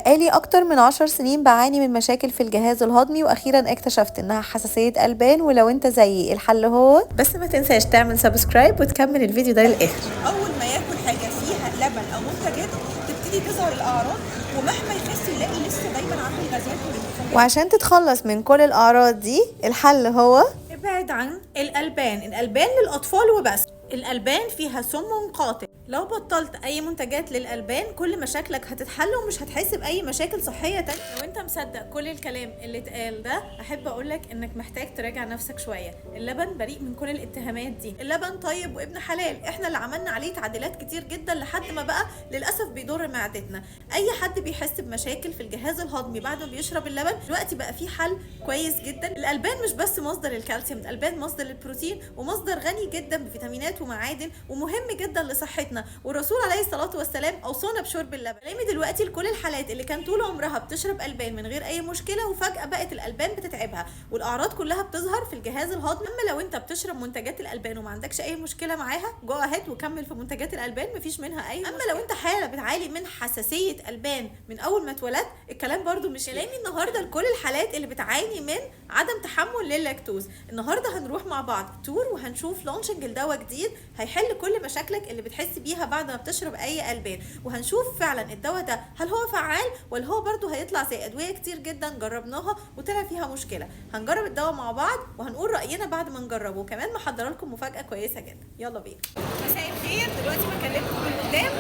بقالي أكتر من 10 سنين بعاني من مشاكل في الجهاز الهضمي، وأخيرا اكتشفت إنها حساسية ألبان. ولو انت زيي، الحل هو بس ما تنساش تعمل subscribe وتكمل الفيديو ده للآخر. اول ما ياكل حاجة فيها لبن او منتجاته تبتدي تظهر الاعراض، ومهما يخس يلاقي لسه دايما عنده الغازات والانتفاخات. وعشان تتخلص من كل الأعراض دي، الحل هو ابعد عن الألبان. الألبان للأطفال وبس. الألبان فيها سم قاتل. لو بطلت أي منتجات للألبان، كل مشاكلك هتتحل ومش هتحس بأي مشاكل صحية تانية. لو انت مصدق كل الكلام اللي اتقال ده، أحب أقولك إنك محتاج تراجع نفسك شوية. اللبن بريء من كل الاتهامات دي. اللبن طيب وابن حلال، احنا اللي عملنا عليه تعديلات كتير جدا لحد ما بقى للأسف بيضر معدتنا. أي حد بيحس بمشاكل في الجهاز الهضمي بعد ما بيشرب اللبن، دلوقتي بقى في حل كويس جدا. الألبان مش بس مصدر الكالسيوم، الألبان مصدر للبروتين ومصدر غني جدا بفيتامينات ومعادن ومهم جدا لصحتنا، والرسول عليه الصلاة والسلام أوصانا بشرب اللبن. كلامي دلوقتي لكل الحالات اللي كان طول عمرها بتشرب ألبان من غير أي مشكلة وفجأة بقت الألبان بتتعبها والأعراض كلها بتظهر في الجهاز الهضمي. أما لو أنت بتشرب منتجات الألبان وما عندكش أي مشكلة معاها، go ahead وكمل في منتجات الألبان، مفيش منها أي. أما لو أنت حالة بتعاني من حساسية ألبان من أول ما اتولدت، الكلام برضو مش كلامي النهارده لكل الحالات اللي بتعاني من عدم تحمل لللاكتوز. النهارده هنروح مع بعض tour وهنشوف launching لدواء جديد هيحل كل مشاكلك اللي بتحس بيها بعد ما بتشرب اي البان، وهنشوف فعلا الدواء ده هل هو فعال ولا هو برضو هيطلع زي ادوية كتير جدا جربناها وطلع فيها مشكله. هنجرب الدواء مع بعض وهنقول راينا بعد ما نجربه، وكمان محضرة لكم مفاجاة كويسة جدا. يلا بينا. مساء الخير. دلوقتي بكلمكم من قدام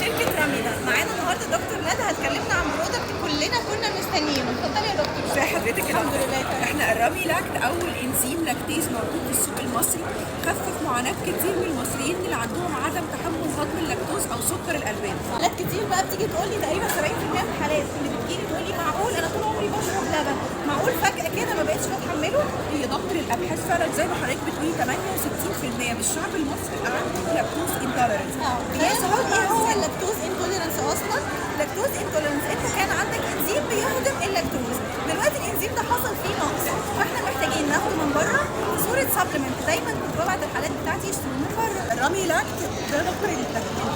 شركة راميلا. معانا النهارده دكتور ندى، هتكلمنا عن product كلنا كنا مستنيينه. اتفضلي يا دكتور. ازي حضرتك؟ الحمد لله تمام. احنا الراميلاكت اول انزيم lactase موجود في السوق المصري، خفف معاناة كتير من المصريين اللي عندهم عدم تحمل هضم اللاكتوز او سكر الالبان. حالات كتير بقى بتيجي تقول لي، تقريبا 70% من الحالات اللي بتجيلي تقول لي: معقول انا طول عمري بشرب لبن، معقول فجاة كده ما بقتش بتحمله؟ هي دكتور، الابحاث فعلا زي ما حضرتك بتقولي، 68% من الشعب المصري عنده lactose intolerance. خلينا نقول ايه هو ال lactose intolerance اصلا. lactose intolerance، انت كان عندك انزيم بيهضم اللاكتوز، دلوقتي الانزيم ده حصل فيه نقص، فاحنا محتاجين ناخده من بره في صوره supplement. دايما كنت ببعت الحالات بتاعتي يشتروا من بره. الراميلاكت ده دكتور، ال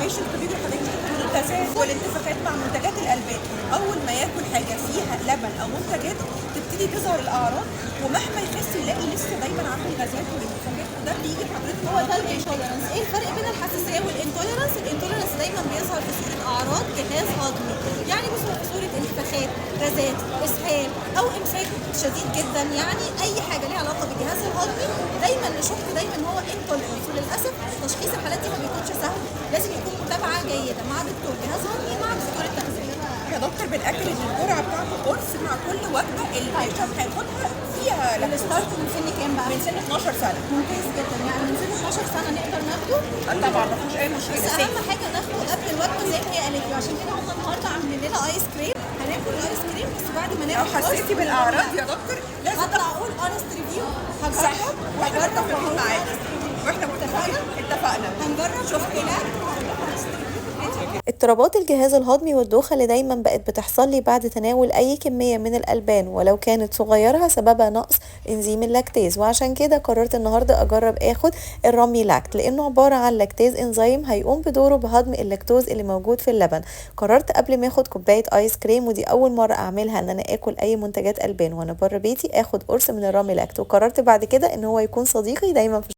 patient بيجي لحضرتك الغازات والانتفاخات مع منتجات الالبان. اول ما ياكل حاجة فيها لبن او منتجاته تبتدي تظهر الاعراض، ومهما يخس يلاقي لسه دايما عنده الغازات والانتفاخات، وده بيجي لحضرتك. هو ده ال intolerance. ايه الفرق بين الحساسية وال intolerance؟ ال intolerance دايما بيظهر في صوره اعراض جهاز هضمي، يعني بيظهر في صوره انتفاخات، غازات، اسهال او امساك شديد جدا، يعني اي حاجة ليها علاقة بالجهاز الهضمي دايما نشك دايما هو intolerance. وللاسف تشخيص الحالات دي ما بيكونش سهل، لازم يكون متابعه جيدة مع دكتور جهاز هضمي، مع دكتور التغذيه. يا دكتور، بنأكد ان الجرعة بتاعته قرص مع كل وجبة ال patient هياخدها فيها لاكتوز. ال start من سن كام بقى؟ من سن 12 سنه. ممتاز جدا، يعني من سن 12 سنة نقدر ناخده. طبعا، ما فيهوش اي مشكله. بس اهم حاجة ناخده قبل الوجبة زي ما هي قالت لي، عشان كده هم النهارده عاملين لنا ايس كريم. هناكل ايس كريم بس بعد ما لو ناكل. حسيتي بالاعراض يا دكتور لازم هطلع اقول honest review. صح. هجرب. واحنا هجرب متفقين وهقول معاك. honest review. واحنا متفقين، اتفقنا. هنجرب. شوف. اضطرابات الجهاز الهضمي والدوخة اللي دايما بقت بتحصل لي بعد تناول أي كمية من الألبان ولو كانت صغيرة سببها نقص إنزيم ال lactase، وعشان كده قررت النهاردة أجرب آخد الراميلاكت لأنه عبارة عن lactase enzyme هيقوم بدوره بهضم اللاكتوز اللي موجود في اللبن. قررت قبل ما اخد كوباية آيس كريم، ودي أول مرة أعملها إن أنا آكل أي منتجات ألبان وأنا بره بيتي، آخد قرص من الراميلاكت، وقررت بعد كده إن هو يكون صديقي دايما في